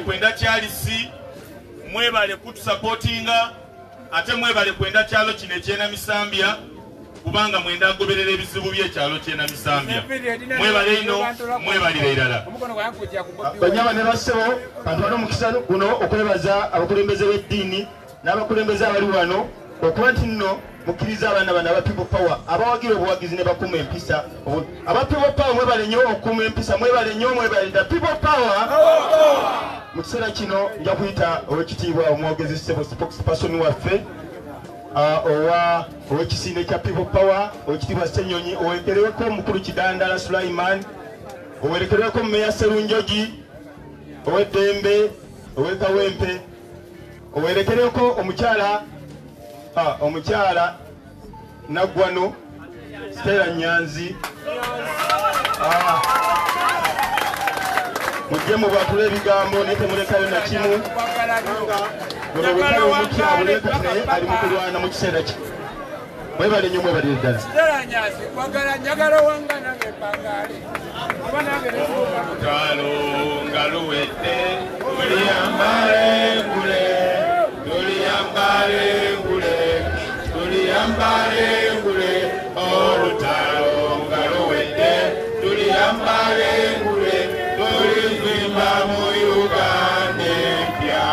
kwenda kyalisi, mwebale kutusupportinga, ate mwebale kwenda kyalo kino eky'Enamisambya, kubanga mwenda agoberera ebizibu by'ekyalo ky'Enamisambya. Mwebale ino, mwebalire irala. Banyama ne bassebo, kantwale omukisa guno okwebaza abakulembeze b'eddiini n'abakulembeze abali wano okuba nti nno mukkiriza abaana bano aba People Power abawagira obuwagizi ne bakuuma empisa. Aba People Power mwebale nnyo okukuuma empisa, mwebale nnyo, mwebale ddala. People Power! Mu kiseera kino nja kuyita owekitiibwa omwogezi ssebo spokesperson waffe owa owekisinde kya People Power, owekitiibwa Ssenyonyi, owerekerweko omukulu Kidandala Sulaiman, owerekerweko Meya Serunjogi ow'eddembe ow'e Kawempe, owerekerweko omukyala Naggwano Stella Nyanzi. Mujje mubatule ebigambo naye temulekayo na kimu. Guno butale omukyabule kati naye ali mu kulwana mu kiseera ki. Mwebale nnyo, mwebalire ddala. Stella Nyanzi, kwagala njagala wanga nange mpangaale. Oba nange netuuka. Lutalo nga luwedde, tuliyambala engule, tuliyambala engule, tuliyambala engule. Olutalo nga luwedde, tuliyambala engule, tulizimba mu Uganda empya.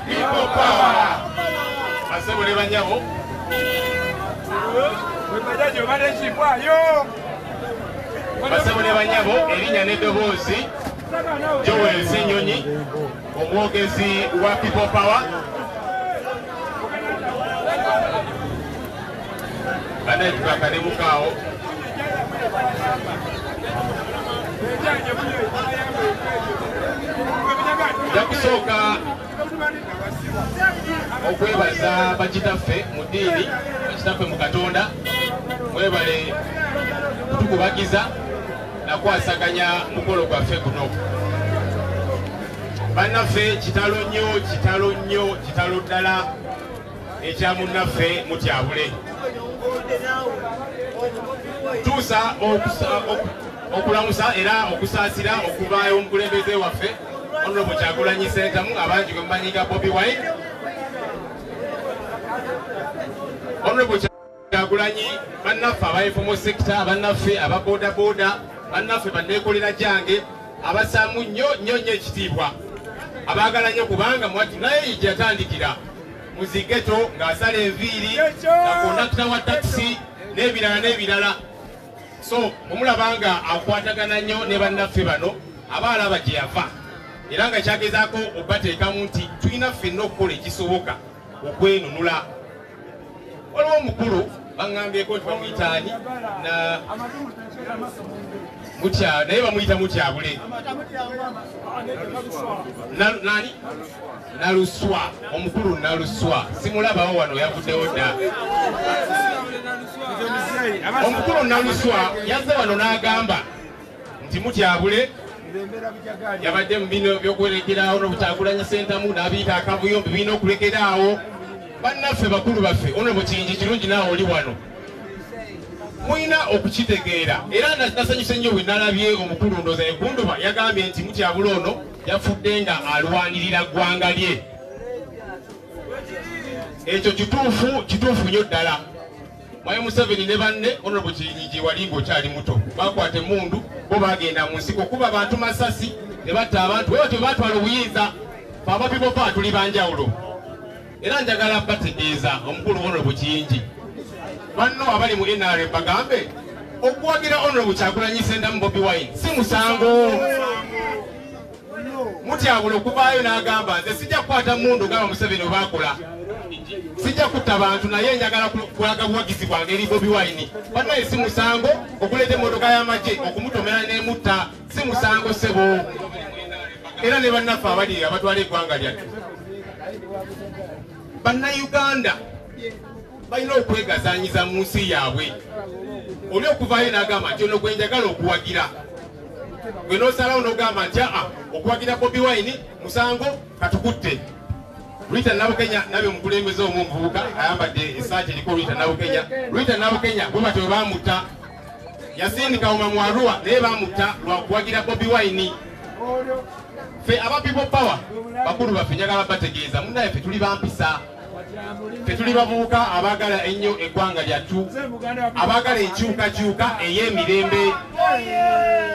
People power! Basebo ne banyabo, Webajaji obadde kibwayo. Basebo ne banyabo, erinnya n'eddoboozi Joel Ssenyonyi, omwogezi wa People Power. Banaye tukakanebukaawo. Nja kusooka okwebaza bakitaffe mu ddiini, bakitaffe mu Katonda, mwebale kutukubagiza nakwasaganya mukolo gwaffe guno. Bannaffe, kitalo nnyo, kitalo nnyo, kitalo ddala ekya munnaffe Mutyabule. Tuusa okulamusa era okusaasira okuvaayo omukulembeze waffe Honorable Kyagulanyi Ssentamu, abangi gwe mumanyi nga Bobi Wine. Honorable Kyagulanyi, bannaffe aba informal sector, bannaffe aba boda boda, bannaffe banneekolera gyange abasaamu nnyo nnyo nnyo ekitiibwa, abaagala nnyo, kubanga mwati naye gye yatandikira mu zi ghetto ng'asala enviiri nga kondakita wa takisi n'ebirala n'ebirala. So omulaba nga akwatagana nnyo ne bannaffe bano, aba alaba gye yava era nga kyagezaako obateekamu nti tulina ffenna okukola ekisoboka okwenunula. Waliwo omukulu baŋŋambyeko nti bamuyita ani na mutya, naye bamuyita Mutyabule nani Naluswa, omukulu Naluswa simulabawo wano, yavuddewo dda. Omukulu Naluswa yazze wano n'agamba nti Mutyabule yabadde mu bino byokwerekeraawo n'obukyagulanya Sentamu n'abiyita akavuyo mbi birina okulekeraawo. Bannaffe, bakulu baffe, ono Mukingi kirungi naawe oli wano, mulina okukitegeera. Era nasanyuse nnyo bwe nalabye omukulu ndooza Egunduba yagambye nti Mutyabule ono yafudde nga alwanirira ggwanga lye. Ekyo kituufu, kituufu nnyo ddala. Mwami Museveni ne banne, Honorable Kiyingi wali ng'okyali muto, bakwata emundu bo bagenda mu nsiko kuba bantu masasi ne batta abantu. Bwe batyo batwala obuyinza. Fe aba People Power tuli banjawulo era njagala bategeeza omukulu Honorable Kiyingi, banno abali mu NRM bagambe okuwagira Honorable Kyagulanyi Ssentamu Bobi Wine si musango. Mutyabula okuvaayo n'agamba, "Nze sijja kukwata mundu gamba Museveni obakola, sijja kutta bantu, naye njagala kulaga buwagizi bwange eri Bobi Wine." Bannaye, si musango okuleeta emmotoka y'amagye okumutomera n'emutta, si musango ssebo. Era ne bannaffe abali abatwala eggwanga lyattu, Bannayuganda balina okwegazanyiza mu nsi yaabwe. Oli okuvaayo n'agamba nti ono gwe njagala okuwagira, gwe n'osalawo n'ogamba nti aa, okuwagira Bobi Wine musango, katukutte. Rita Nabukenya nabye omukulembeze omu omuvubuka ayambadde esaati eriko Rita Nabukenya. Rita Nabukenya bwe batyo bamutta. Yasindika Uma Mwarua, naye bamutta lwa kuwagira Bobi Wine. Ffe aba People Power bakulu baffe njagala bategeeza munnaye ffe tuli bampisa, ffe tuli bavubuka abaagala ennyo eggwanga lyattu, abaagala enkyukakyuka ey'emirembe.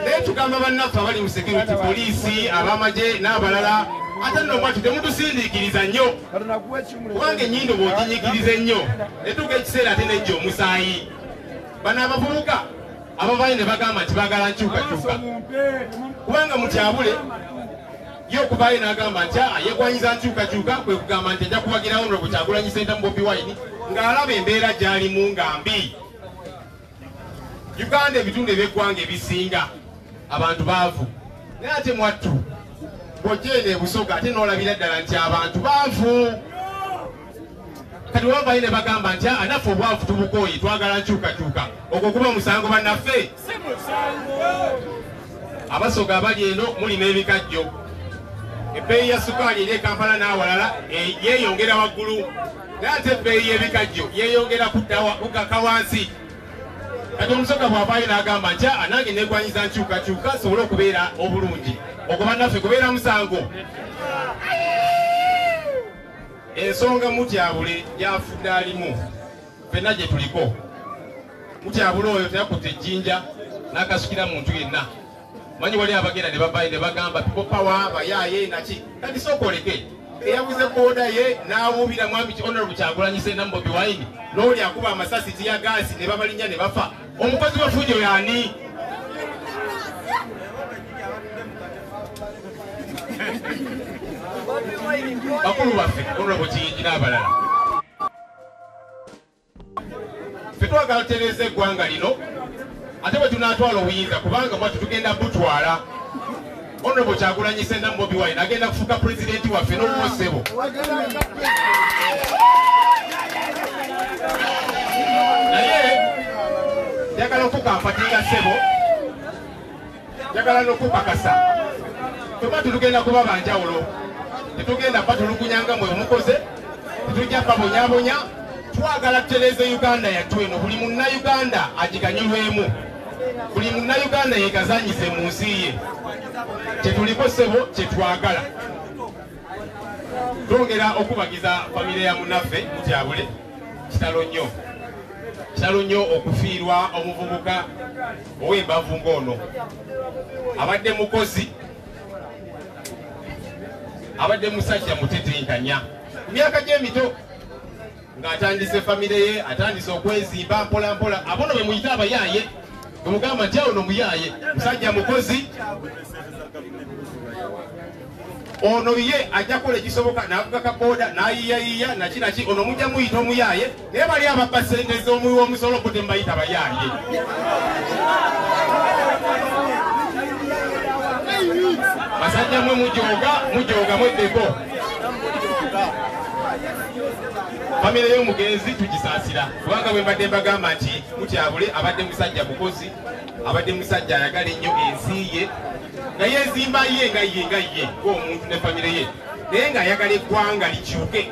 Naye tugamba bannaffe abali mu security, poliisi, ab'amagye n'abalala, ate nno mwattu temutusindiikiriza nnyo, kubanga ennyindo bw'oginyiikiriza ennyo netuuka ekiseera ate nejja omusaayi. Bano abavubuka abavaayo ne bagamba nti baagala nkyukakyuka, kubanga Mutyabule ye okuvaayo n'agamba nti yeegwanyiza nkyukakyuka, kwe kugamba nti ajja kuwagira Honorable Kyagulanyi Ssentamu Bobi Wine ng'alaba embeera gy'alimu nga mbi. Uganda ebitundu eby'eggwanga ebisinga abantu baavu, naye ate mwattu bw'ojja eno e Busoga ate n'olabira ddala nti abantu baavu. Kati wabavayo ne bagamba nti naffe obwavu tubukooye, twagala nkyukakyuka, ogwo guba musango bannaffe? Abasoga abali eno mulima ebikajjo, ebbeeyi ya sukaali eri e Kampala n'awalala yeeyongera waggulu, naye ate ebbeeyi y'ebikajjo yeeyongera kugaka wansi. Kati omusoga bw'avaayo n'agamba nti nange neegwanyiza nkyukakyuka nsobole okubeera obulungi, ogwo bannaffe gubeera musango? Ensonga Mutyabule gy'afudde alimu ffenna gye tuliko. Mutyabule oyo teyakutte ejjinja n'akasukira muntu yenna. Manyi wali abagenda ne bavaayo ne bagamba People Power bayaaye naki. Kati sooka oleke eyabuze booda ye n'awuubira mwami Honorable Kyagulanyi Ssentamu Bobi Wine, n'oli akuba amasasi tiyagaasi ne babalinnya ne bafa. Omukozi w'effujjo y'ani? Bakulu baffe Honorable Kiyingi n'abalala, ffe twagala tutereeza eggwanga lino, ate bwe tunaatwala obuyinza, kubanga mwattu tugenda butwala. Honorable Kyagulanyi Ssentamu Bobi Wine agenda kufuuka pulezidenti waffe n'obuwo ssebo. Naye njagala okukampatinga ssebo, njagala n'okukakasa tuba tetugenda kuba banjawulo, tetugenda batulugunyanga mwe mukoze, tetujja babonyabonya. Twagala tutereeze Uganda yattu eno, buli munnayuganda agiganyulwemu, buli munnayuganda yeegazanyise mu nsi ye. Kyetuliko ssebo, kyetwagala. Twongera okubagiza famire ya munnaffe Mutyabule. Kitalo nnyo, kitalo nnyo okufiirwa omuvubuka ow'embavu ng'ono. Abadde mukozi, abadde musajja mutetenkanya ku myaka gy'emito, ng'atandise famire ye, atandise okwezimba mpola mpola. Abono be muyita abayaaye, bwe mugamba nti awo no muyaaye, musajja mukozi ono ye ajja kukola ekisoboka n'avuga kabooda n'ayiiyayiiya naki naki, ono mujja muyita omuyaaye. Naye bali ababba ssente z'omuwi w'omusolo bo temubayita bayaaye. Basajja mwe mujooga, mujooga mweddeko. Famire y'omugenzi tugisaasira, kubanga bwe mbadde mbagamba nti Mutyabule abadde musajja mukozi, abadde musajja ayagala ennyo ensi ye, nga yeezimba ye nga ye nga ye ng'omuntu ne famire ye, naye ng'ayagala eggwanga likyuke.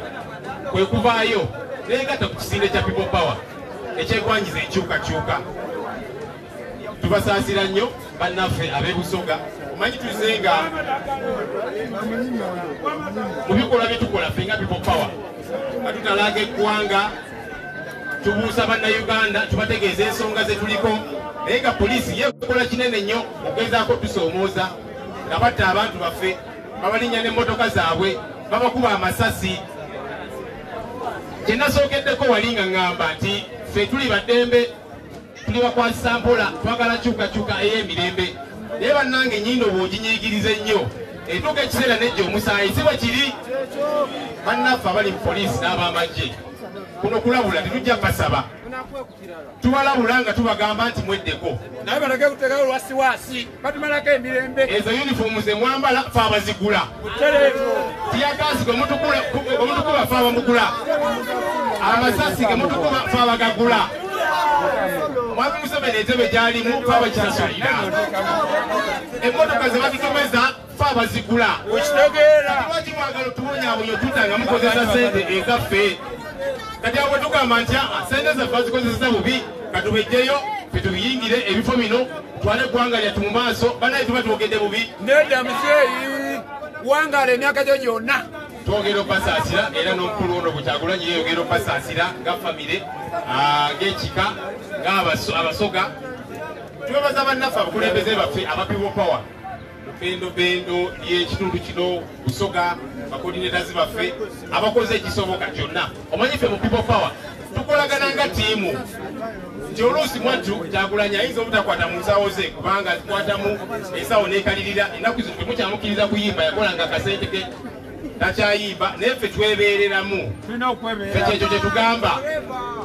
Kwe kuvaayo neegatta ku kisinde kya People Power ekyegwanyiza enkyukakyuka. Tubasaasira nnyo bannaffe ab'e Busoga. Omanyi tuzze nga mu bikolwa bye tukola ffe nga People Power nga tutalaaga eggwanga, tubuusa bannayuganda, tubategeeza ensonga ze tuliko, naye nga poliisi yeekola kinene nnyo okugezaako tusoomooza nga batta abantu baffe, babalinnya n'emmotoka zaabwe, babakuba amasasi. Kye nasookeddeko wali nga ŋŋamba nti ffe tuli baddembe, tuli bakwasisa mpola, twagala kyukakyuka ey'emirembe. Naye bannange ennyindo bw'oginyiigiriza ennyo etuuka ekiseera nejja omusaayi, si bwe kiri? Bannaffe abali mu poliisi n'ab'amagye, kuno kulabula tetujja basaba, tubalabula nga tubagamba nti mweddeko. Naye baleke kuteekayo lwasiwaasi, batumalako emirembe. Ezo yunifoomu ze mwambala ffe abazigula, tiyagaasi gwe mutukuba ffe abamugula, amasasi ge mutukuba ffe abagagula. Mwami Museveni entebe gy'alimu ffe abagisasulira, emmotoka ze batutomeza ffe abazigula. Lwaki mwagala otubonyaabonya otutta nga mukozesa ssente ezaffe? Kati awo bwe tugamba nti ssente zaffe bazikozeseza bubi, katubejjeyo Ffe tubiyingire ebifo bino, twale eggwanga lyattu mu maaso. Banaye tuba twogedde bubi. Nedda muzeeyi, wangaala emyaka gyo gyonna. Twongera okubasaasira era n'omukulu ono Kyagulanyi yeeyongera okubasaasira nga famire, ng'ekika, ng'abasoga. Twebaza bannaffe abakulembeze baffe aba People Power bendo ly'ekitundu kino Busoga, bacoordinators baffe abakoze ekisoboka kyonna. Omanyi ffe mu People Power tukolagana nga ttiimu, nti oluusi mwattu Kyagulanyi ayinza obutakwata mu nsawo ze kubanga azikwatamu ensawo n'ekalirira. Ennaku zino temukyamukkiriza kuyimba, yakolanga akasente ke takyayimba, naye ffe twebeereramu, ffe kyekyo kye tugamba.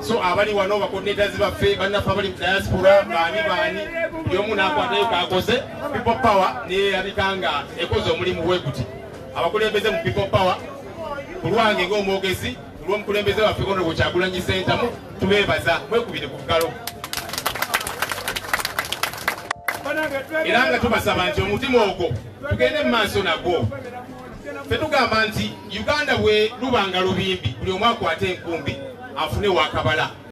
So abali wano bacoordinators baffe, bannaffe abali mu diaspora, baani baani, buli omu n'akwatayo kakoze. People Power neyerabika nga ekoze omulimu bwe guti. Abakulembeze mu People Power, ku lwange ng'omwogezi, ku lw'omukulembeze waffe Honorable Kyagulanyi Ssentamu, tubeebaza, mwekubire ku ngalo. Era nga tubasaba nti omutima ogwo tugende mu maaso nagwo. Ffe tugamba nti Uganda bwe lubanga lubimbi, buli omu akwate enkumbi afune wakabala.